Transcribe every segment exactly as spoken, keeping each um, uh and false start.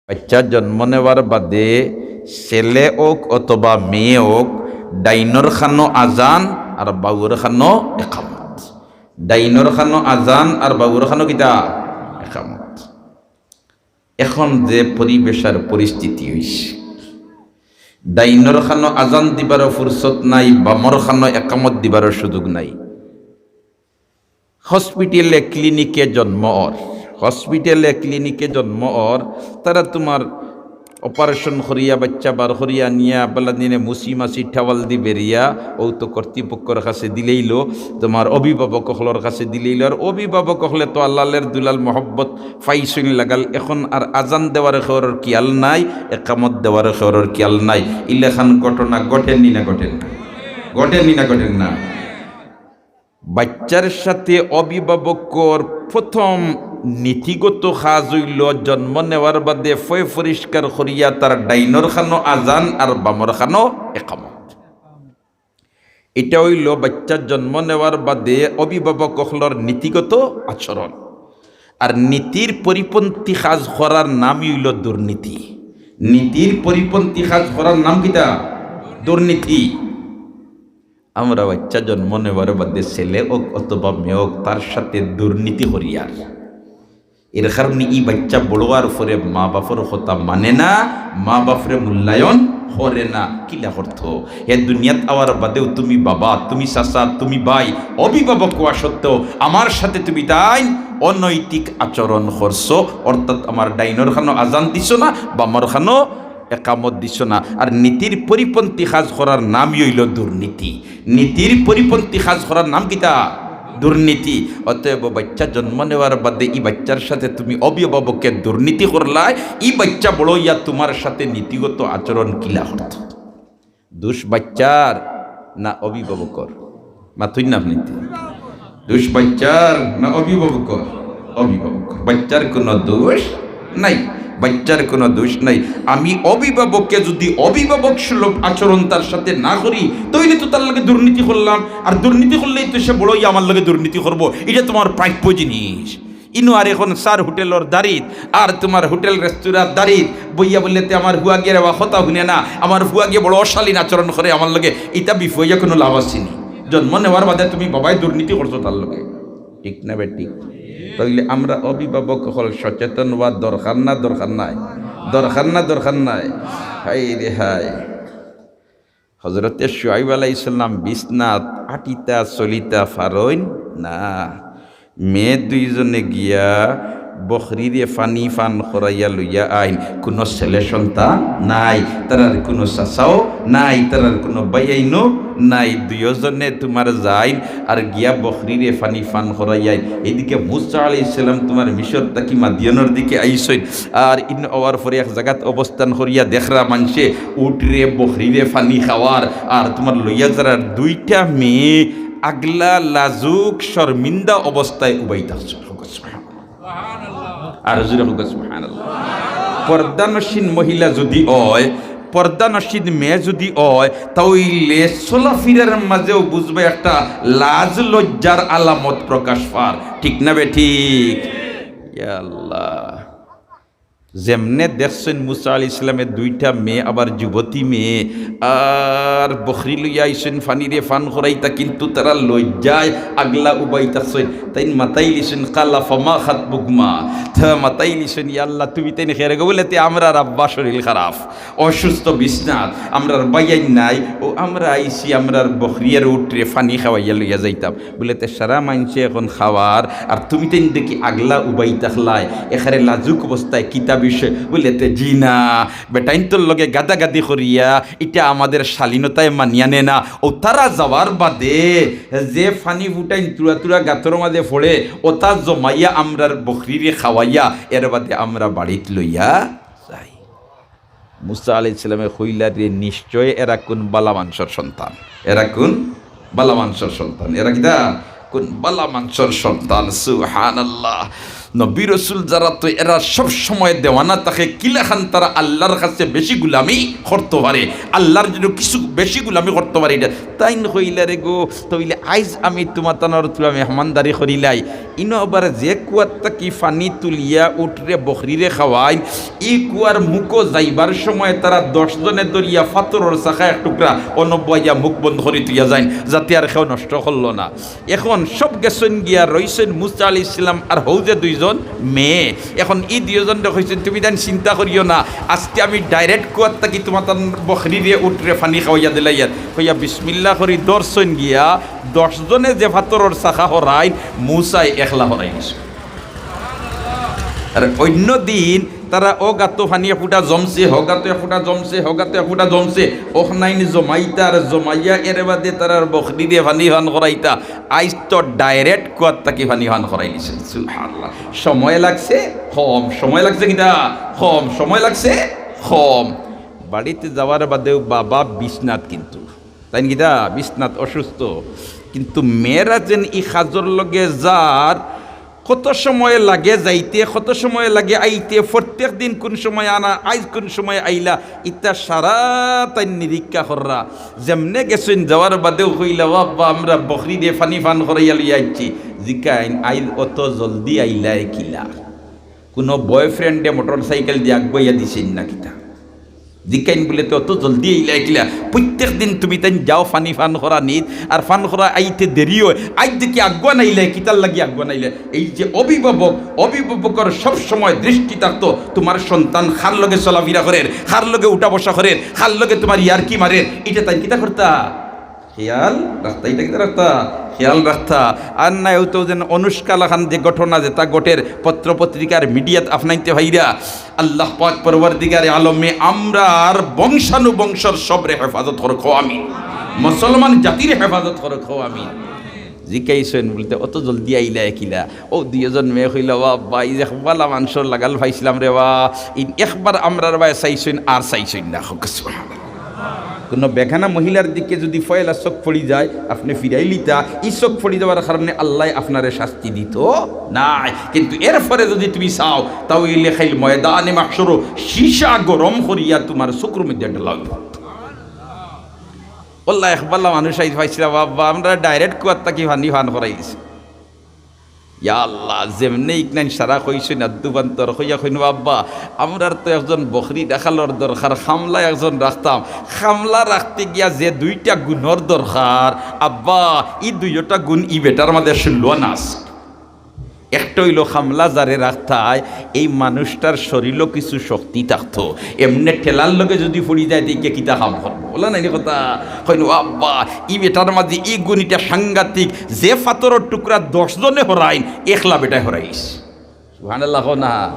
বাচ্চা জন্ম নেওয়ার বাদে ছেলে অউক অথবা মেয়ে অউক, ডাইনর খানো আজান আর বাউর খানো একামত। ডাইনর খানো আজান আর বাউর খানো কিতা? একামত। এখন যে পরিবেশ আর পরিস্থিতি অইছে, ডাইনর খানো আজান দিবারও ফুরসত নাই, বামর খানো একামত দিবারও সুযোগ নাই। হসপিটালে ক্লিনিকে জন্ম অর, হসপিটালে ক্লিনিকে জন্ম অর, তারা তুমার অপারেশন করিয়া বাচ্চা বার করিয়া নিয়া বালা দিনে মুসি মাসি টাওয়াল দি বেরিয়া, অউ তো কর্তৃপক্ষর কাছে দিলাইলো, তুমার অভিভাবক অকলর কাছে দিলাইলো। আর অভিভাবক অকলে তো আল্লালের দুলাল মহব্বত পাইছইন লাগাল, এখন আর আজান দেওয়ার খেওরর খিয়াল নাই, একামত দেওয়ার খেওরর খিয়াল নাই। ইলাখান ঘটনা ঘটের নি না ঘটের না? ঘটের নি না ঘটের না? বাচ্চার সাথে অভিভাবকর প্রথম নীতিগত কাজ অইলো জন্ম নেওয়ার বাদে ফয় পরিষ্কার করিয়া তার ডাইনর খানো আজান আর বামর খানো একামত। ইটা অইলো বাচ্চা জন্ম নেওয়ার বাদে অভিভাবক অকলর নীতিগত আচরণ। আর নীতির পরিপন্থী কাজ করার নামই অইলো দুর্নীতি। নীতির পরিপন্থী কাজ করার নাম কিতা? দুর্নীতি। আমরা বাচ্চা জন্ম নেওয়ার বাদে ছেলে অউক অথবা মেয়ে অউক, তার সাথে দুর্নীতি করিয়ার। এর কারণে ই বাচ্চা বড় অওয়ার পরে মা বাপর কথা মানে না, মা বাপরে মূল্যায়ন করে না। কিলা করতো? হে দুনিয়াত আওয়ার বাদেও তুমি বাবা, তুমি চাচা, তুমি ভাই, অভিভাবক অওয়া সত্ত্বেও আমার সাথে তুমি তাইন অনৈতিক আচরণ করছো, অর্থাৎ আমার ডাইনর খানো আজান দিছো না, বামর খানো একামত দিছো না। আর নীতির পরিপন্থী কাজ করার নামই অইলো দুর্নীতি। নীতির পরিপন্থী কাজ করার নাম কিতা? দুর্নীতি। অতএব বাচ্চা জন্ম নেওয়ার বাদে ই বাচ্চার সাথে তুমি অভিভাবকে দুর্নীতি করলায়, ই বাচ্চা বড় অইয়া তুমার সাথে নীতিগত আচরণ কিলা করতো? দোষ বাচ্চার না অভিভাবকর? মাতইন না আপনি? দোষ বাচ্চার না অভিভাবকর? অভিভাবকর। বাচ্চার কোনো দোষ নাই, বাচ্চার কোনো দোষ নাই। আমি অভিভাবককে যদি অভিভাবক সুলভ আচরণ তার সাথে না করি, তাইলে তো তার লগে দুর্নীতি করলাম, আর দুর্নীতি করলেই তো সে বড় অইয়া আমার লগে দুর্নীতি করবো। ইটা তুমার প্রাপ্য জিনিস। ইনো আর এখন চার হোটেলর দারিত, আর তুমার হোটেল রেস্তোরাঁর দারিত বইয়া বললে তে আমার ফুয়াগিয়ে রেবা কথা হুনে না, আমার ফুয়াগিয়ে বড় অশালীন আচরণ করে আমার লগে, ইতা বিফইয়া কোনো লাভ আছে নি? জন্ম নেওয়ার বাদে তুমি বাবায় দুর্নীতি করছো তার লগে, ঠিক না বেঠিক? তাইলে আমরা অভিভাবক অকল সচেতন অওয়া দরকার না দরকার নাই? দরকার না দরকার নাই? হায় রে হায়। হজরতে শুআইব আলাইহিস সালাম বিছনাত আটিতা চলিতা পারইন না। মেয়ে দুইজনে গিয়া বকরিরে পানি পান করাইয়া লইয়া আইন। কুনু ছেলে সন্তান নাই, তারার কুনু চাচাও নাই, তারার কুনু ভাইয়াইনও নাই। দুইওজনে তুমার যাইন আর গিয়া বকরিরে পানি পান করাইয়া আইন। এইদিকে মুসা আলাইহিস সালাম তুমার মিশর থাকি মাদিয়ানর দিকে আইছইন। আর ইন অওয়ার পরে এক জাগাত অবস্থান করিয়া দেখরা মানষে উটরে বকরিরে পানি খাওয়ার, আর তুমার লইয়া যারার দুইটা মেয়ে আগলা লাজুক শর্মিন্দা অবস্থায় উবাই থাকছইন। আর জোরে কউক্কা সুবহানাল্লাহ। পর্দানশীন মহিলা যদি অয়, পর্দানশীন মেয়ে যদি অয়, তাইলে চলাফিরার মাঝেও বুঝবা একটা লাজ লজ্জার আলামত প্রকাশ পার, ঠিক না বেঠিক? ইয়া আল্লাহ। যেমনে দেখছইন মুসা আলাইহিস সালামে দুইটা মেয়ে, আবার যুবতী মেয়ে, আর বকরি লইয়া আইছইন পানিরে পান করাইতা, কিন্তু তারা লজ্জায় আগলা উবাই থাকছইন। তাইন মাতাইলিছইন, "কালা ফামা খাতবুকুমা।" তা মাতাইলিছইন, "ইয়া আল্লাহ, তুমি তাইন খেরে গো?" বলে, "তে আমরার আব্বা শরীর খারাপ, অসুস্থ বিছনাত, আমরার ভাইয়াইন নাই, অউ আমরা আইছি, আমরার বকরি আর উটরে পানি খাওয়াইয়া লইয়া যাইতাম।" বলে, "তে সারা মানষে এখন খাওয়ার, আর তুমি তাইন দেখি আগলা উবাই থাকলায়, এখানে লাজুক অবস্থায় কিতা বিষয়?" বলে, "তে জি না, বেটাইন্তর লগে গাদাগাদি করিয়া ইটা আমাদের শালীনতায় মানিয়া নে না।" অউ তারা যাওয়ার বাদে যে পানি ফুটাইন তুরা তুরা গাতর মাঝে পড়ে, অতা জমাইয়া আমরার বকরিরে খাওয়াইয়া এর বাদে আমরা বাড়িত লইয়া যাই। মুসা আলাইহিস সালামে কইলা, "রে, নিশ্চয় এরা কুন বালা মানষর সন্তান, এরা কুন বালা মানষর সন্তান, এরা কিতা কুন বালা মানষর সন্তান।" সুবহানাল্লাহ। নবী রসুল যারা, তো এরা সব সময় দেওয়ানা থাকে, কিলাখান তারা আল্লাহর কাছে বেশি গুলামি করতো পারে, আল্লাহর জন্য কিছু বেশি গুলামি করতো পারে। এটা তাইন কইলা, "রে গো, তইলে আইজ আমি তুমাতানর তুলা মেহমানদারি করিলাই।" ইনো আবার যে কুয়ার থাকি পানি তুলিয়া উটরে বকরিরে খাওয়াইন, ই কুয়ার মুখো যাইবার সময় তারা দশ জনে ধরিয়া পাথরর চাকা এক টুকরা অনো বওয়াইয়া মুখ বন্ধ করি তুইয়া যাইন, যাতে আর কেউ নষ্ট করলো না। এখন সব গেছইন গিয়া, রইছইন মুসা আলাইহিস সালাম আর হউ যে দুইজন মেয়ে। এখন ই দুইজনরে কইছইন, "তুমি তাইন চিন্তা করিও না, আজকে আমি direct কুয়ার থাকি তুমাতান বকরিরে উটরে পানি খাওয়াইয়া দিলাইয়ার।" কইয়া বিসমিল্লাহ করি ধরছইন গিয়া, দশ জনে যে পাথরর চাকা হরাইন, মুসায় একলা হরাই নিছে। আর অইন্য দিন তারা অউ গাতো পানি এক ফুটা জমছে, হউ গাতো এক ফুটা জমছে, হউ গাতো এক ফুটা জমছে, অখনাইন জমাইতা আর জমাইয়া এর বাদে তারার বকরিরে পানি পান করাইতা। আইজ তো direct কুয়ার থাকি পানি পান করাই নিছে। সুবহানাল্লাহ। সময় লাগছে কম, সময় লাগছে কিতা? কম, সময় লাগছে কম। বাড়িত যাওয়ার বাদেউ বাবা বিছনাত কিন্তু তাইন কিতা বিছনাত অসুস্থ, কিন্তু মেয়েরা যেন ই কাজর লগে যার, কত সময় লাগে যাইতে, কত সময় লাগে আইতে, প্রত্যেক দিন কুন সময় আনা, আইজ কুন সময় আইলা, ইতা সারা তাইন নিরীক্ষা কররা। যেমনে গেছইন, যাওয়ার বাদেউ কইলা, "ও আব্বা, আমরা বকরিরে পানি পান করাইয়া লইয়া আইছি।" জিকাইন, "আইজ অত জলদি আইলায় কিলা? কুনু boyfriend-এ মোটরসাইকেল দিয়া আগুয়াইয়া দিছইন না কিতা?" জিকাইন বুলে, "তে অত জলদি আইলায় কিলা? প্রত্যেক দিন তুমি তাইন যাও পানি পান করানিত, আর পান করা আইতে দেরি অয়, আইজ দেখি আগুয়ান আইলায়, কিতার লাগি আগুয়ান আইলায়?" এই যে অভিভাবক, অভিভাবকর সব সময় দৃষ্টি থাকতো, তুমার সন্তান কার লগে চলাফিরা করের, কার লগে উঠা বসা করের, কার লগে তুমার ইয়ার্কি মারের, ইটা তাইন কিতা করতা? খেয়াল রাখতা, ইটা কিতা রাখতা? খেয়াল রাখতা। আর নায় অউ তো যেন অনুষ্কা লাখান যে ঘটনা যেতা ঘটের পত্র পত্রিকার মিডিয়াত আফনাইতে ভাইরা, আল্লাহ পাক পরওয়ারদিগারে আলমে আমরার বংশানুবংশর সবরে হেফাজত করো, কও আমিন। মুসলমান জাতির হেফাজত করো, কও আমিন। জিকাইছইন বুলতে, "অত জলদি আইলায় কিলা?" অউ দুইজন মেয়ে কইলা, "ও আব্বা, ই যে একবালা মানষর লাগাল পাইছলাম রে বা, ইন একবার আমরার বায় চাইছইন আর চাইছইন না।" কউক্কা সুবহানাল্লাহ। কুনু বেগানা মহিলার দিকে যুদি পয়লা চউখ পড়ি যায়, আপনে ফিরাইলিতা, ই চউখ পড়ি যাওয়ার কারণে আল্লায় আপনারে শাস্তি দিতো নায়, কিন্তু এরপরে যুদি তুমি চাও, তা অইলে কাইল ময়দানে মাহশরো সীসা গরম করিয়া তুমার চউখর মধ্যে ঢালা অইবো। অলা একবালা মানুষ আইজ পাইছলাম, আব্বা, আমরারে direct কুয়ার থাকি পানি পান করাই দিছে। ইয়া আল্লাহ, যেমনে ইকনাইন সারা কইছইন আদ্দুবান্তর কইয়া কইন, "আব্বা, আমরার তো একজন বকরি রাখালর দরকার, কামলা একজন রাখতাম।" কামলা রাখতে গিয়া যে দুইটা গুণর দরকার, আব্বা, ই দুইওটা গুণ ই বেটার মাঝে ষোলো আনা আছে। একটা অইলো কামলা যারে রাখতায়, এই মানুষটার শরীরও কিছু শক্তি থাকতো। এমনে ঠেলার লগে যুদি পড়ি যায়, তে কিতা কাম করবো? অলা নায়নি কথা? কইন, "ও আব্বা, ই বেটার মাঝে ই গুণ ইটা সাংঘাতিক, যে পাথরর টুকরা দশ জনে হরাইন, একলা বেটায় হরাইলিছে।" সুবহানাল্লাহ কও না।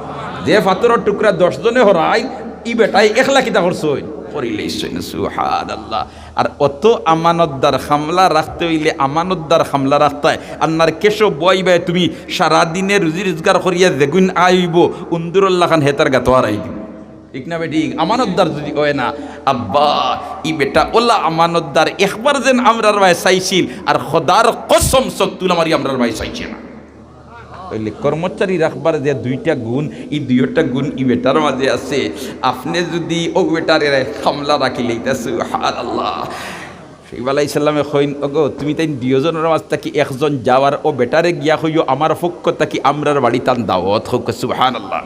যে পাথরর টুকরা দশ জনে হরাইন, ই বেটায় একলা কিতা করছইন? করিলিছইন। সুবহানাল্লাহ। আর অত আমানতদার কামলা রাখতে অইলে আমানতদার কামলা রাখতায়। আন্নার কেশব বইবায় তুমি সারাদিনে রুজি রোজগার করিয়া যেগুইন আয় অইবো, উন্দুরর লাখান হেতার গাতো হারাই দিবো। ঠিক না বেঠিক? আমানতদার যুদি অয় না, আব্বা, ই বেটা অলা আমানতদার, একবার যেন আমরার বায় চাইছিল, আর খোদার কসম চউখ তুলা মারি আমরার বায় চাইছে না। অইলে কর্মচারী রাখবার যে দুইটা গুণ, ই দুইওটা গুণ ই বেটার মাঝে আছে। আপনে যুদি অউ বেটারে কামলা রাখিলিতা, সুবহানাল্লাহ। শুয়াইব আলাইহিস সালামে কইন, "ওগো, তুমি তাইন দুইওজনর মাঝ থাকি একজন যাও আর অউ বেটারে গিয়া কইও, আমার পক্ষ থাকি আমরার বাড়ি তান দাওয়াত।" কউক্কা সুবহানাল্লাহ।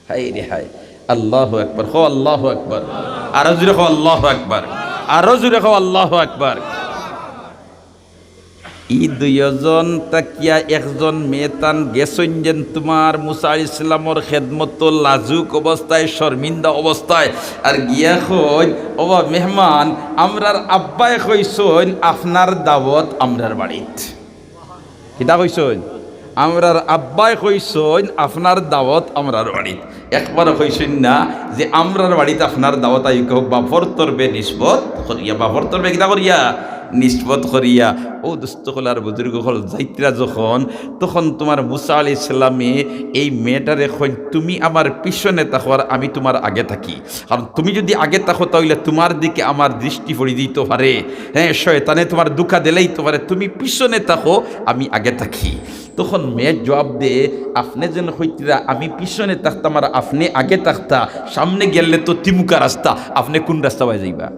হায় রে হায়। আল্লাহু আকবার। কও আল্লাহু আকবার। আরো জোরে কও আল্লাহু আকবার। আরো জোরে কও আল্লাহু আকবার। ই দুইওজন থাকিয়া একজন মেয়ে তান গেছইন যেন তুমার মুসা আলাইহিস সালামর খেদমতো লাজুক অবস্থায়, শর্মিন্দা অবস্থায়, আর গিয়া কইন, "ওবা মেহমান, আমরার আব্বায় কইছইন আপনার দাওয়াত আমরার বাড়িত।" কিতা কইছইন? "আমরার আব্বায় কইছইন আপনার দাওয়াত আমরার বাড়িত।" একবারও কইছইন না যে আমরার বাড়িত আপনার দাওয়াত আইউক্কা, বাপর তরফে নিসবত করিয়া, বাপর তরফে কিতা করিয়া? নিসবত করিয়া, ও দোস্ত অকল আর বুজুর্গ অকল, যাইতরা যখন, তখন তুমার মুসা আলাইহিস সালামে এই মেয়েটারে কইন, "তুমি আমার পিছনে থাকো আর আমি তুমার আগে থাকি।" কারণ তুমি যুদি আগে থাকো, তা অইলে তুমার দিকে আমার দৃষ্টি পড়ি যাইতো পারে। হ্যাঁ, শয়তানে তুমার ধুকা দিলাইতো পারে। তুমি পিছনে থাকো, আমি আগে থাকি। তখন মেয়ে জবাব দে, "আপনে যেন কইতরা আমি পিছনে থাকতাম আর আপনে আগে থাকতা, সামনে গেলে তো তিমুকা রাস্তা, আপনে কুন রাস্তা বায় যাইবা?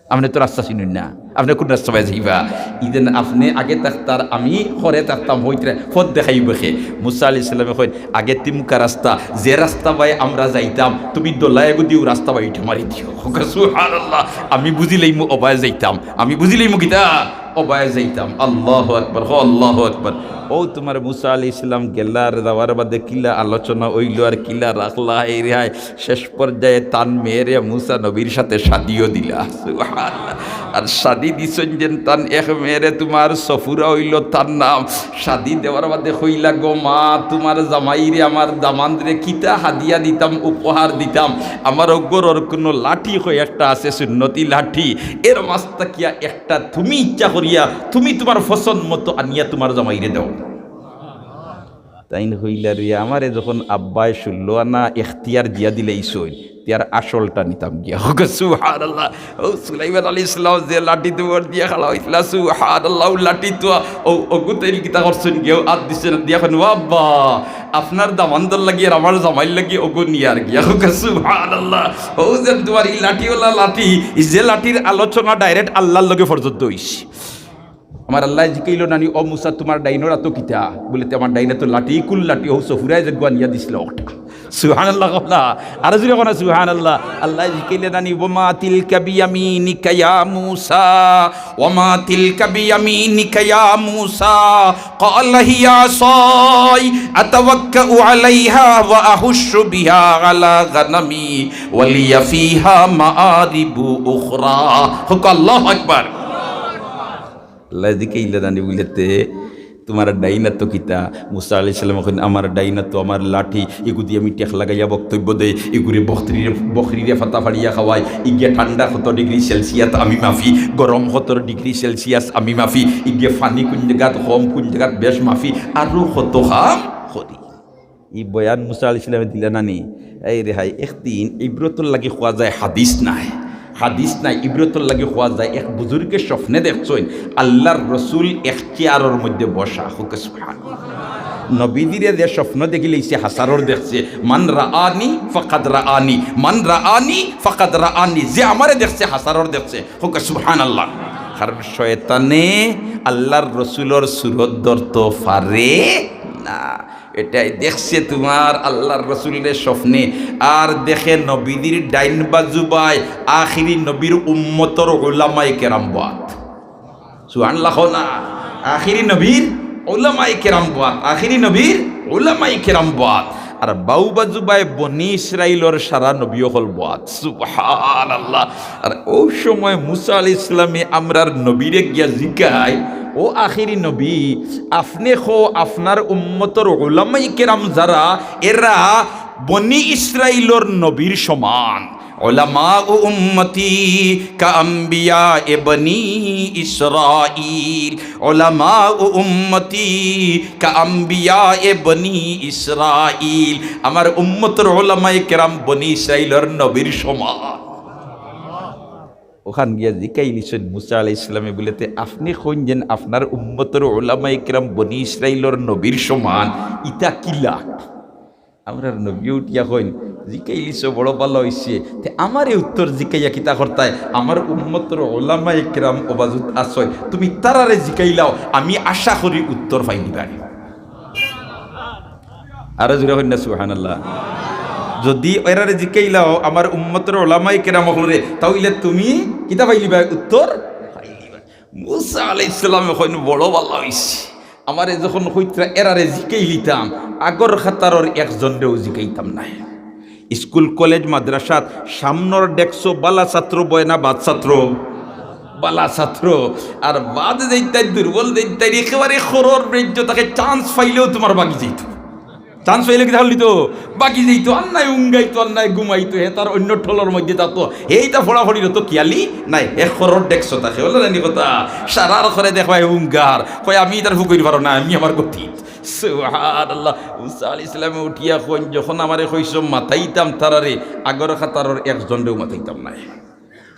আপনে তো রাস্তা চিনইন না, আপনে কুন রাস্তা বায় যাইবা? ইদেন আপনে আগে থাকতা আর আমি পরে থাকতাম, কইতরা পথ দেখাইবো কে?" মুসা আলাইহিস সালামে কইন, "আগে তিমুকা রাস্তা, যে রাস্তা বায় আমরা যাইতাম, তুমি দোলায় গুদিও রাস্তা বায় ইটা মারি দিও।" কউক্কা সুবহানাল্লাহ। "আমি বুঝিলাইমু অবায় যাইতাম, আমি বুঝিলাইমু কিতা অবায় যাইতাম।" আল্লাহু আকবার, কও আল্লাহু আকবার। ও তুমার মুসা আলাইহিস সালাম গেলা আর যাওয়ার বাদে কিলা আলোচনা অইলো আর কিলা রাখলা, এই রে হায়, শেষ পর্যায়ে তান মেয়েরে মুসা নবীর সাথে শাদিও দিলা। সুবহানাল্লাহ। আর শাদি দিছইন যেন তান এক মেয়েরে, তুমার সফুরা অইলো তার নাম। শাদি দেওয়ার বাদে কইলা, "গো মা, তুমার জামাইরে, আমার দামান্দরে কিতা হাদিয়া দিতাম, উপহার দিতাম। আমার অউ ঘরর কুনু লাঠি কয় একটা আছে, সুন্নতি লাঠি, এর মাঝ থাকিয়া একটা তুমি ইচ্ছা করিয়া, তুমি তুমার পছন্দ মতো আনিয়া তুমার জামাইরে দেও।" তাইন কইলা, "রে, আমারে যখন আব্বায় ষোলো আনা এখতিয়ার দিয়া দিলাইছইন, তে আর আসলটা নিতাম গিয়া।" কউক্কা সুবহানাল্লাহ। ও সুলাইমান আলাইহিস সালাম যে লাঠি তুমার দিয়া খালা অইছিলা, সুবহানাল্লাহ, ও লাঠি তো, ও, অগু তাইন কিতা করছইন গিয়া, আত দিছইন, দিয়া কইন, "ও আব্বা, আপনার দামান্দর লাগি আর আমার জামাইর লাগি অগু নিয়ার গিয়া।" কউক্কা সুবহানাল্লাহ। ও যে তুমার ই লাঠিওয়ালা লাঠি, ই যে লাঠির আলোচনা direct আল্লাহর লগে পর্যন্ত অইছে। আমার আল্লায় জিকাইলো নানি, "ও মুসা, তুমার ডাইনর আতো কিতা?" বুলে, "তে আমার ডাইন আতো লাঠি, কুন লাঠি?" "অউ সফুরায় যেগু আনিয়া দিছলা অটা।" সুবহানাল্লাহ কও না। আরো জুরে কও না সুবহানাল্লাহ। আল্লায় জিকাইলা নানি, "ওয়া মা তিলকা বিয়ামিনিকা ইয়া মুসা, ওয়া মা তিলকা বিয়ামিনিকা ইয়া মুসা।" قال هي عصاي أتوكأ عليها وأهش بها على غنمي ولي فيها مآرب أخرى। কউক্কা আল্লাহু আকবার। আল্লায় জিকাইলা নানি বুলে, "তে তুমার ডাইন আতো কিতা?" মুসা আলাইহিস সালামে কইন, "আমার ডাইন আতো আমার লাঠি, ইগুদি আমি টেক লাগাইয়া বক্তব্য দেই, ইগুরে বকরিরে, বকরিরে ফাতা ফাড়িয়া খাওয়াই, ইগিয়ে ঠান্ডা কত ডিগ্রি সেলসিয়াস আমি মাপি, গরম কত ডিগ্রি সেলসিয়াস আমি মাপি, ইগিয়ে পানি কুন জাগাত কম, কুন জাগাত বেশ মাপি, আরো কত কাম করি।" ই বয়ান মুসা আলাইহিস সালামে দিলা নানি? এই রে হায়, একদিন ইব্রতর লাগি কওয়া যায় হাদিস নায়, হাদিস নায়, ইব্রতর লাগি কওয়া যায়। এক বুজুর্গে স্বপ্নে দেখছইন আল্লাহর রসুল এক চেয়ারর মধ্যে বসা। কউক্কা সুবহানাল্লাহ। নবীজিরে যে স্বপ্ন দেখিলাইছে, হাছারর দেখছে, "মান রাআনি ফাকাদ রাআনি, মান রাআনি ফাকাদ রাআনি", যে আমারে দেখছে, হাছারর দেখছে। কউক্কা সুবহানাল্লাহ। কারণ শয়তানে আল্লাহর রসুলর সুরত ধরতো পারে না। এটাই দেখছে তুমার আল্লাহর রসুলরে স্বপ্নে, আর দেখে নবীজির ডাইন বাজু বায় আখিরি নবীর উম্মতর উলামায়ে কেরাম বওয়াত। সুবহানাল্লাহ কও না। আখিরি নবীর উলামায়ে কেরাম বওয়াত, আখিরি নবীর উলামায়ে কেরাম বওয়াত। আর বাউ বাজু বায় বনি ইসরাইলর সারা নবী অকল বওয়াত। সুবহানাল্লাহ। আর অউ সময় মুসা আলাইহিস সালামে আমরার নবীরে গিয়া জিকায়, "ও আখিরি নবী, আপনে কও আপনার উম্মতর উলামায়ে কেরাম যারা, এরা বনি ইসরাইলর নবীর সমান।" علماء أمتي كأنبياء بني إسرائيل، علماء أمتي كأنبياء بني إسرائيل। আমার উম্মতর উলামায়ে কেরাম বনি ইসরাইলর নবীর সমান। অখান গিয়া জিকাইলিছইন মুসা আলাইহিস সালামে বুলে, "তে আপনে কইন যেন আপনার উম্মতর উলামায়ে কেরাম বনি ইসরাইলর নবীর সমান, ইতা কিলা?" আমরার নবীয়ে উঠিয়া কইন, "জিকাইলিছো, বড় ভালা অইছে। তে আমারে উত্তর জিকাইয়া কিতা করতায়? আমার উম্মতর উলামায়ে কেরাম অউ বাজুত আছইন, তুমি তারারে জিকাইলাও, আমি আশা করি উত্তর পাইলিবায়।" আরো জুরে কইন না সুবহানাল্লাহ। যুদি এরারে জিকাইলাও, আমার উম্মতর উলামায়ে কেরাম অকলরে, তা অইলে তুমি কিতা পাইলিবায়? উত্তর পাইলিবায়। মুসা আলাইহিস সালামে কইন, "বড় ভালা অইছে, আমারে যখন কইতরা এরারে জিকাইলিতাম, আগর কাতারর একজনরেও জিকাইতাম নায়।" স্কুল, কলেজ, মাদ্রাসাত সামনর ডেস্কো ভালা ছাত্র বয় না বাদ ছাত্র? ভালা ছাত্র। আর বাদ যেইটাই দুর্বল, যেইটাই একেবারে খরর বেজ্জ, তাকে chance পাইলেও তুমার ভাগি যাইতো। চান্স পাইলে কিতা করলিতো? বাকি যাইতো, আর নায় উঙ্গাইতো, আর নায় ঘুমাইতো, হে তার অন্য ঠলর মধ্যে থাকতো, হে ইতা ফড়াফড়ির অত খিয়ালি নাই, এক করর ডেস্ক থাকে, বুঝলা নি কথা? সারার করে দেখবায় উঙ্গার, কয়, "আমি ইতার ফুকইর পারো না, আমি আমার গতিত।" সুবহানাল্লাহ। মুসা আলাইহিস সালামে উঠিয়া কইন, "যখন আমারে কইছো মাতাইতাম তারারে, আগর কাতারর একজনরেও মাতাইতাম নায়।"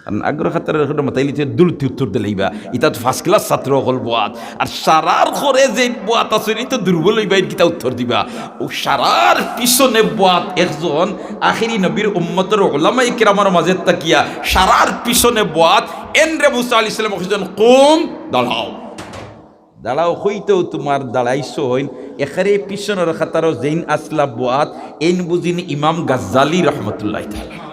কারণ আগর কাতারর একজনরে মাতাইলে তে দুলতি উত্তর দিলাইবা। ইতা তো ফার্স্ট ক্লাস ছাত্র অকল বওয়াত। আর সারার করে যে বওয়াত আছে, ই তো দুর্বল অইবা, ইন কিতা উত্তর দিবা? অউ সারার পিছনে বওয়াত একজন আখেরি নবীর উম্মতর উলামায়ে কেরামর মাঝে থাকিয়া সারার পিছনে বওয়াত, এনরে মুসা আলাইহিস সালামে কইছইন, "কুম, দাঁড়াও।" দাঁড়াও কইতেউ তুমার দাঁড়াইছইন, একেরে পিছনর কাতারো যেইন আছলা বওয়াত, এইন বুঝিন ইমাম গাজ্জালী রহমতুল্লাহি তাআলা।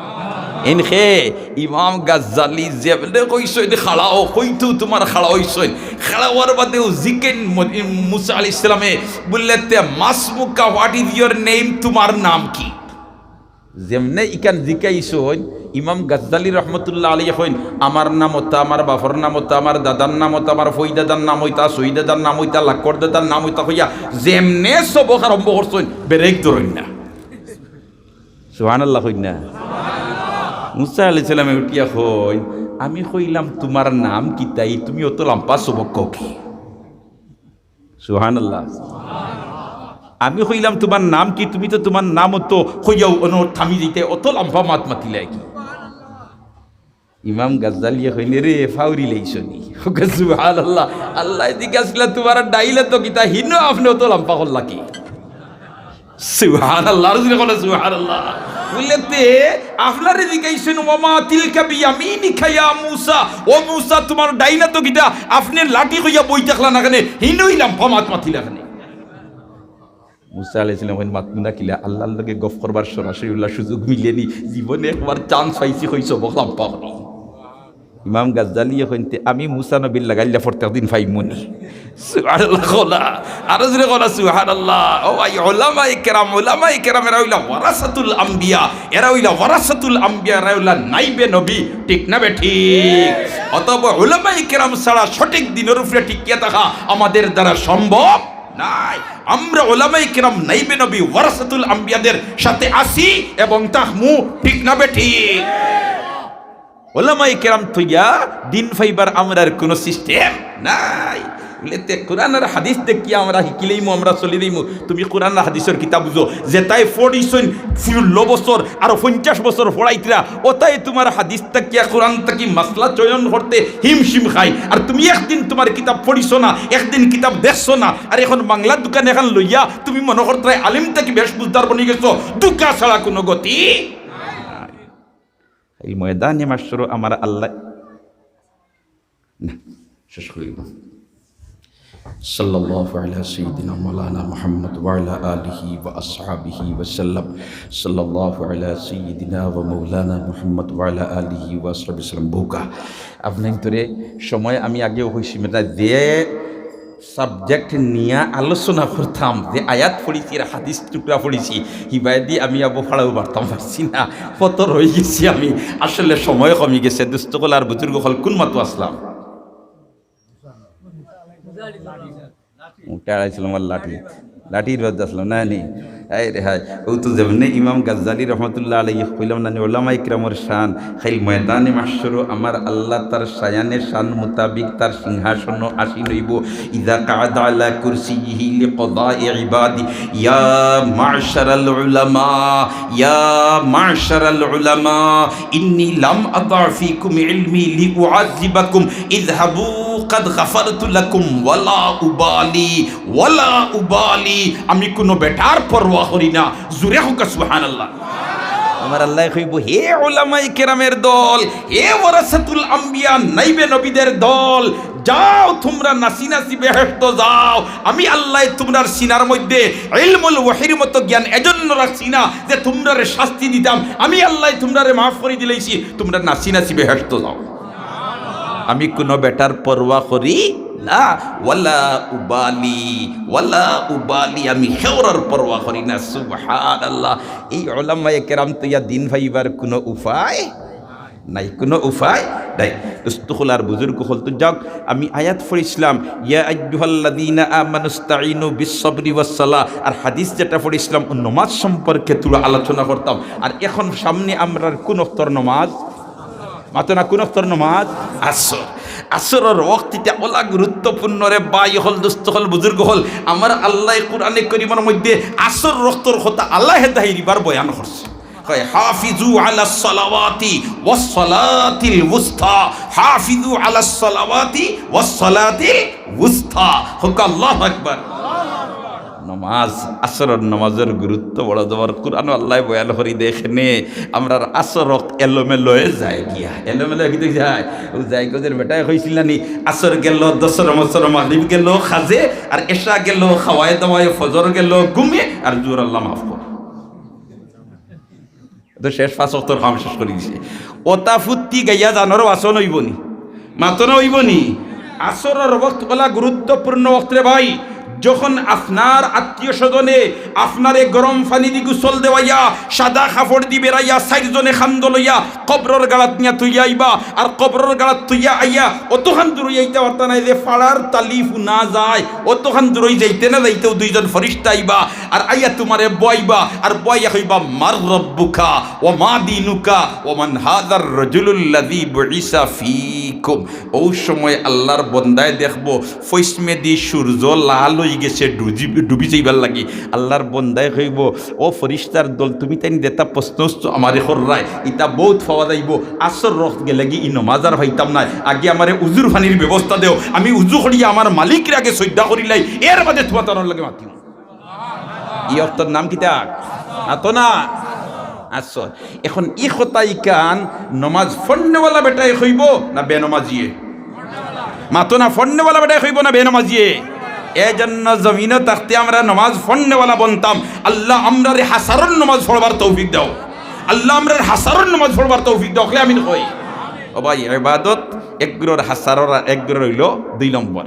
এইন কে? ইমাম গাজ্জালী। যেমনে কইছইন খাড়াও, কইতেউ তুমার খাড়া অইছইন। খাড়া অওয়ার বাদেউ জিকাইন ম-, মুসা আলাইহিস সালামে, বুললে তে, "মা ইসমুকা, what is your name, তুমার নাম কি?" যেমনে ইখান জিকাইছইন, ইমাম গাজ্জালী রহমতুল্লাহ আলাইহি কইন, "আমার নাম অতা, আমার বাপর নাম অতা, আমার দাদার নাম অতা, আমার ফইদাদার নাম অইতা, সইদাদার নাম অইতা, লাক্কর দাদার নাম অইতা" কইয়া যেমনে সবক আরম্ভ করছইন, ব্রেক ধরইন না। সুবহানাল্লাহ কইন না। মুসা আলাইহিস সালামে উঠিয়া কইন, "আমি কইলাম তুমার নাম কিতা, তুমি অত লাম্বা সবক কও কি?" সুবহানাল্লাহ। আমি কইলাম, "তুমার নাম কি?" তুমি তো তুমার নাম অত কইয়াউ অনো থামি যাইতায়, অত লাম্বা মাত মাতিলায় কি? ইমাম গাজ্জালিয়ে কইন, "রে, ফাউরি লাইছো নি?" সুবহানাল্লাহ। আল্লায় জিগাইলা, "তুমার ডাইন আতো কিতা, হিনো আপনে অত লাম্বা করলা কি?" সুবহানাল্লাহ, আরো জোরে কও না, সুবহানাল্লাহ। বুলে তে, আপনারে জিগাইছইন, "ওয়া মা তিলকা বিয়ামিনিকা ইয়া মুসা?" ও মুসা, তুমার ডাইন আতো কিতা? আপনে লাঠি কইয়া বই থাকলা না কেনে? হিনো ই লাম্বা মাত মাতিলা কেনে? মুসা আলাইহিস সালাম কইন, "মাতমু না কিলা? আল্লার লগে গফ করবার সরাসরি অলা সুযোগ মিলে নি। জীবনে একবার চান্স পাইছি, কইছি সবক লাম্বা করি।" ইমাম গাজ্জালিয়ে কইন, "তে আমি মুসা নবীর লাগাইল্লা প্রত্যেক দিন পাইমু নি?" সুবহানাল্লাহ কও না। আরো জোরে কও না, সুবহানাল্লাহ। ও ভাই, উলামায়ে কেরাম, উলামায়ে কেরাম এরা অইলা ওয়ারাসাতুল আম্বিয়া, এরা অইলা ওয়ারাসাতুল আম্বিয়া, এরা অইলা নাইবে নবী, ঠিক না বেঠিক? অতএব উলামায়ে কেরাম ছাড়া সঠিক দ্বীনর উপরে টিকিয়া থাকা আমাদের দ্বারা সম্ভব নায়। আমরা উলামায়ে কেরাম নাইবে নবী ওয়ারাসাতুল আম্বিয়াদের সাথে আছি এবং থাকমু, ঠিক না বেঠিক? উলামায়ে কেরাম থইয়া দ্বীন পাইবার আমরার কুনু সিস্টেম নাই। বুলে তে কুরআন আর হাদিস দেখিয়া আমরা হিকিলাইমু, আমরা চলিলাইমু। তুমি কুরআন আর হাদিসর কিতাব বুঝো, যেতায় পড়িছইন ষোলো বছর, আরো পঞ্চাশ বছর পড়াইতরা, অতায় তুমার হাদিস থাকিয়া কুরআন থাকি মাসলা চয়ন করতে হিমশিম খায়। আর তুমি একদিন তুমার কিতাব পড়িছো না, একদিন কিতাব দেখছো না, আর এখন বাংলার দোকানে এখান লইয়া তুমি মনো করতরায় আলিম থাকি বেশ বুঝদার বনি গেছো, ধুকা ছাড়া কুনু গতি নাই। এই ময়দানে মাহশরো আমার আল্লাহ, না, শেষ করি দিলাম। সাল্লাল্লাহু আলা সাইয়্যিদিনা মাওলানা মুহাম্মদ ওয়া আলা আলিহি ওয়া আসহাবিহি ওয়া সাল্লাম। সাল্লাল্লাহু আলা সাইয়্যিদিনা ওয়া মাওলানা মুহাম্মদ ওয়া আলা আলিহি ওয়া আসহাবিহি ওয়া সাল্লাম। বউকা। আপনাইন্তরে সময় আমি আগেও কইছি, মানে, যে সাবজেক্ট নিয়া আলোচনা করতাম, যে আয়াত পড়িছি আর হাদিস টুকরা পড়িছি, হিবায়দি আমি আবু ফাড়াও বাড়তাম পারছি না, কত রই গেছি আমি। আসলে সময় কমি গেছে। দুস্ত অকল আর বুজুর্গ অকল, কুন মাতো আছলাম? উঠে আড়াইছিলাম আর লাঠি, লাঠির বাদ আছলাম না নি? হায় রে হায়, অউ তো যেমনে ইমাম গাজ্জালী রহমতুল্লাহ আলাইহি কইলাম না নি, উলামায়ে কেরামর শান, কাইল ময়দানে মাহশরো আমার আল্লাহ তার শায়ানে শান মোতাবিক তার সিংহাসনো আসীন অইবো। ইযা কাআদা আলা কুরসিয়িহি লিকাদাই ইবাদি। ইয়া মা'শারাল উলামা, ইয়া মা'শারাল উলামা, ইন্নী লাম আদা ফীকুম ইলমী লিউআযযিবাকুম। ইযহাবু কাদ গাফারতু লাকুম ওয়ালা উবালি, ওয়ালা উবালি। আমি কুনু বেটার পরোয়া করি না। জোরে কউক্কা সুবহানাল্লাহ। আমার আল্লায় কইবো, হে উলামায়ে কেরামের দল, হে ওয়ারাসাতুল আম্বিয়া, নাইবে নবীদের দল, যাও তুমরা নাচি নাচি বেহেশতো যাও। আমি আল্লায় তুমরার সিনার মধ্যে ইলমুল ওহীর মতো জ্ঞান এজন্য রাখছি না যে তুমরারে শাস্তি দিতাম। আমি আল্লায় তুমরারে মাফ করি দিলাইছি, তুমরা নাচি নাচি বেহেশতো যাও। আমি কুনু বেটার পরোয়া করি না, ওয়ালা উবালি, ওয়ালা উবালি, আমি কেউরর পরোয়া করি না। সুবহানাল্লাহ। এই উলামায়ে কেরাম থইয়া দ্বীন পাইবার কুনু উপায় নাই, কুনু উপায় নাই। দোস্ত অকল আর বুজুর্গ অকল, তো যাউক, আমি আয়াত পড়ছিলাম, "ইয়া আইয়ুহাল্লাযীনা আমানুস্তাইনু বিস-সাবরি ওয়াস-সালাহ", আর হাদিস যেটা পড়ছিলাম, ও নমাজ সম্পর্কে থুড়া আলোচনা করতাম। আর এখন সামনে আমরার কুন ওয়াক্তর নমাজ? মাতো না, কুন ওয়াক্তর নমাজ? আসর। আসরর ওয়াক্ত ইটা অলা গুরুত্বপূর্ণ রে ভাই অকল, দোস্ত অকল, বুজুর্গ অকল। আমার আল্লায় কুরআনে করিমর মধ্যে আসর ওয়াক্তর কথা আলাদা হিরিবার বয়ান করছে। কয়, "হাফিজু আলাস সালাওয়াতি ওয়াস সালাতিল উস্তা, হাফিজু আলাস সালাওয়াতি ওয়াস সালাতিল উস্তা।" কউক্কা আল্লাহু আকবার। নমাজ, আসরর নমাজর গুরুত্ব বড় জবর। কুরআনো আল্লায় বয়ান করি দেখনে, আমরার আসর ওয়াক্ত এলোমেলো অই যায় গিয়া। এলোমেলো অই যায়। ও যায় গজের বেটায় কইছিল না নি, "আসর গেল, দশর মসর মাগরিব গেল কাজে, আর এশা গেল খাওয়ায় দাওয়ায়, ফজর গেল ঘুমে, আর জোহর আল্লাহ মাফ কর।" তো শেষ পাঁচ ওয়াক্তর কাম শেষ করি দিছে। ওতা ফুত্তি গাইয়া জানোর বাসন অইবো নি? মাতো না অইবো নি? আসরর ওয়াক্ত অলা গুরুত্বপূর্ণ ওয়াক্ত রে ভাই, যখন আপনার আত্মীয় স্বজনে আপনারে গরম পানি দি গোসল দেওয়াইয়া, সাদা কাপড় দি বেড়াইয়া, চাইরজনে কান্দো লইয়া কবরর গাড়াত নিয়া থইয়া আইবা, আর কবরর গাড়াত থইয়া আইয়া অতখান দূরই আইতা পারতা নায় যে ফাড়ার তালি ফুনা যায়, অতখান দূরই যাইতে না যাইতেউ দুইজন ফিরিস্তা আইবা, আর আইয়া তুমারে বওয়াইবা, আর বওয়াইয়া কইবা, "মান রাব্বুকা ওয়া মা দীনুকা ওয়া মান হাযার রাজুলুল্লাযী বুইসা ফীকুম।" অউ সময় আল্লার বন্দায় দেখবো, পশ্চিমেদি সূর্য লাল অইগেছে, ডুজি-, ডুবি যাইবার লাগি। আল্লার বন্দায় কইবো, "ও ফিরিস্তার দল, তুমিতাইন যেতা প্রশ্ন উশ্ন আমারে কররায়, ইতা বউত পাওয়া যাইবো। আসর ওয়াক্ত গেলেগি ই নমাজ আর পাইতাম নায়। আগে আমারে উজুর পানির ব্যবস্থা দেও, আমি উজু করিয়া আমার মালিকরে আগে সইজদা করিলাই, এর বাদে তুমাতানর লগে মাতিমু।" ই ওয়াক্তর নাম কিতা? মাতো না? আসর। এখন ই কথা ইখান নমাজ পড়নেওয়ালা বেটায় কইবো না বেনমাজিয়ে? মাতো না, পড়নেওয়ালা বেটায় কইবো না বেনমাজিয়ে? এজন্য জমিনো থাকতে আমরা নমাজ পড়নেওয়ালা বনতাম। আল্লাহ আমরারে হাছারর নমাজ পড়বার তৌফিক দেও। আল্লাহ আমরারে হাছারর নমাজ পড়বার তৌফিক দেও। অকলে আমিন কই। ও ভাই, ইবাদত একগুরর হাছারর, একগুরর অইলো দুই নম্বর।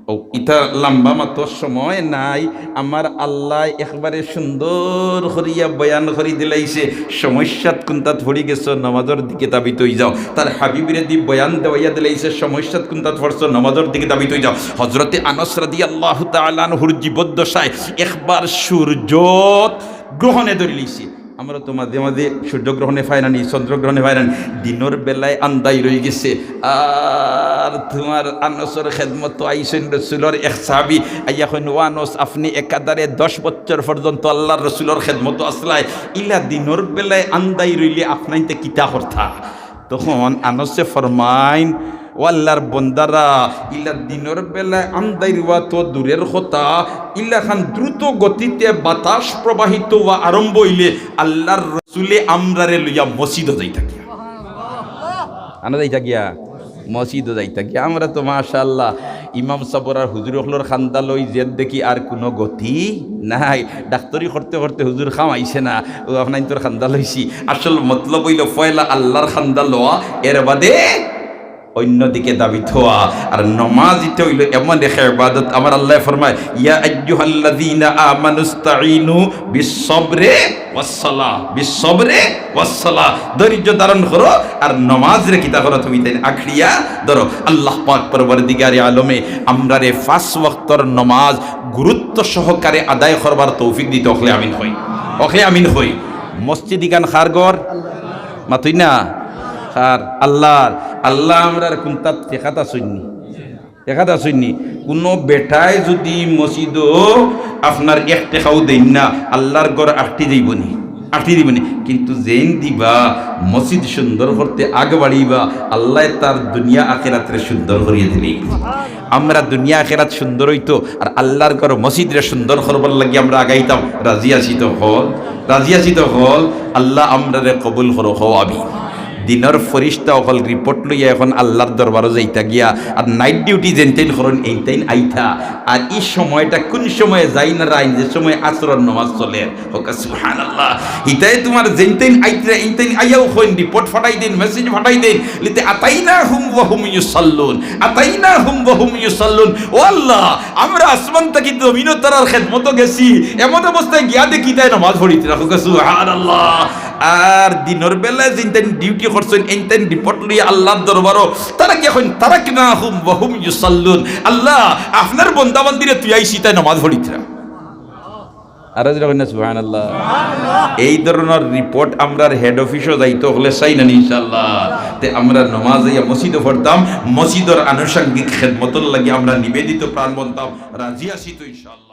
ও, ইতা লাম্বা মাতর সময় নাই। আমার আল্লায় একবারে সুন্দর করিয়া বয়ান করি দিলাইছে, সমস্যাত কুন্তাত পড়ি গেছো, নমাজর দিকে ধাবিত অই যাও। তার হাবিবরে দি বয়ান দেওয়াইয়া দিলাইছে, সমস্যাত কুন্তাত পড়ছো, নমাজর দিকে ধাবিত অই যাও। হযরতে আনাস রাদিয়াল্লাহু তাআলা আনহুর জীবদ্দশায় একবার সূর্যত গ্রহণে ধরিলিছে। আমরা তো মাঝে মাঝে সূর্যগ্রহণে পাই না নি, চন্দ্রগ্রহণে পাই না নি। দিনর বেলায় আন্দাইর অইগেছে, আর তুমার আনাসর খেদমতো আইছইন রসুলর এক সাহাবী, আইয়া কইন, "ও আনাস, আপনে একাধারে দশ বছর পর্যন্ত আল্লার রসুলর খেদমতো আছলায়, ইলা দিনর বেলায় আন্দাইর অইলে আপনাইন্তে কিতা করতা?" তখন আনাসে ফরমাইন, "ও আল্লার বন্দারা, ইলা দিনর বেলায় আন্দাইর অওয়া তো দূরের কথা, ইলাখান দ্রুত গতিতে বাতাস প্রবাহিত অওয়া আরম্ভ অইলে আল্লার রসুলে আমরারে লইয়া মসজিদো যাইতা গিয়া।" আনো যাইতা গিয়া? মসজিদো যাইতা গিয়া। আমরা তো মাশাআল্লাহ ইমাম সাবর আর হুজুর অকলর কান্দা লই যেত দেখি আর কুনু গতি নাই। ডাক্তরি করতে করতে হুজুর কাম আইছে না, অউ আপনাইন্তর কান্দা লইছি। আসল মতলব অইলো পয়লা আল্লার কান্দা লওয়া, এর বাদে অইন্য দিকে ধাবিত অওয়া। আর নমাজ ইটা অইলো এমন এক ইবাদত, আমার আল্লায় ফরমায়, "ইয়া আইয়ুহাল্লাযীনা আমানুস্তাইনু বিস-সাবরি ওয়াস-সালাহ, বিস-সাবরি ওয়াস-সালাহ।" ধৈর্য ধারণ করো আর নমাজরে কিতা করো, তুমিতাইন আঁকড়িয়া ধরো। আল্লাহ পাক পরওয়ারদিগারে আলমে আমরারে পাঁচ ওয়াক্তর নমাজ গুরুত্ব সহকারে আদায় করবার তৌফিক দিতা। অকলে আমিন কই, অকলে আমিন কই। মসজিদ ইখান কার ঘর? মাতইন না। কার? আল্লার। আল্লায় আমরারে কুন্তাত ঠেকাত আছইন নি? ঠেকাত আছইন নি? কুনু বেটায় যুদি মসজিদো আপনার এক টেকাও দেইন না, আল্লার ঘর আটকি যাইবো নি? আটকি দিবো নি? কিন্তু যেইন দিবা, মসজিদ সুন্দর করতে আগ বাড়িবা, আল্লায় তার দুনিয়া আখেরাতরে সুন্দর করিয়া দিলাইবা। আমরা দুনিয়া আখেরাত সুন্দর অইতো, আর আল্লার ঘর মসজিদরে সুন্দর করবার লাগি আমরা আগাইতাম। রাজি আছি তো অকল? রাজি আছি তো অকল? আল্লাহ আমরারে কবুল করো, কও আমিন। দিনর ফিরিস্তা অকল রিপোর্ট লইয়া এখন আল্লার দরবারো যাইতা গিয়া, আর নাইট ডিউটি যেইনতাইন করইন, এইনতাইন আইতা। আর ই সময়টা কুন সময় যাইন আর আইন, যে সময় আছরর নমাজ চলের। কউক্কা সুবহানাল্লাহ। ইতায় তুমার যেইনতাইন আইতরা, এইনতাইন আইয়াউ কইন, রিপোর্ট ফাটাই দেইন, মেসেজ ফাটাই দেইন, লিতে আতাইনাহুম ওয়া হুম ইউসাল্লুন, আতাইনাহুম ওয়া হুম ইউসাল্লুন। ও আল্লাহ, আমরা আসমান থাকি জমিনো তারার খেদমতো গেছি, এমন অবস্থায় গিয়া দেখি তায় নমাজ পড়িতরা। কউক্কা সুবহানাল্লাহ। আর দিনর বেলায় যেইন তাইন ডিউটি করছইন, এইন তাইন রিপোর্ট লইয়া আল্লাহর দরবারো তারা গিয়া কইন, "তারাকনাহুম ওয়া হুম ইউসাল্লুন।" আল্লাহ, আপনার বন্দাবান্দিরে থুইয়া আইছি, তাইন নমাজ পড়িতরা। আর যেটা কইন না, সুবহানাল্লাহ। এই ধরনর রিপোর্ট আমরার হেড অফিসো যাইতো অইলে চাই না নি, ইনশাআল্লাহ। তে আমরা নমাজ আইয়া মসজিদো পড়তাম, মসজিদর আনুষঙ্গিক খেদমতর লাগি আমরা নিবেদিত প্রাণ বনতাম, রাজি আছি তো ইনশাআল্লাহ।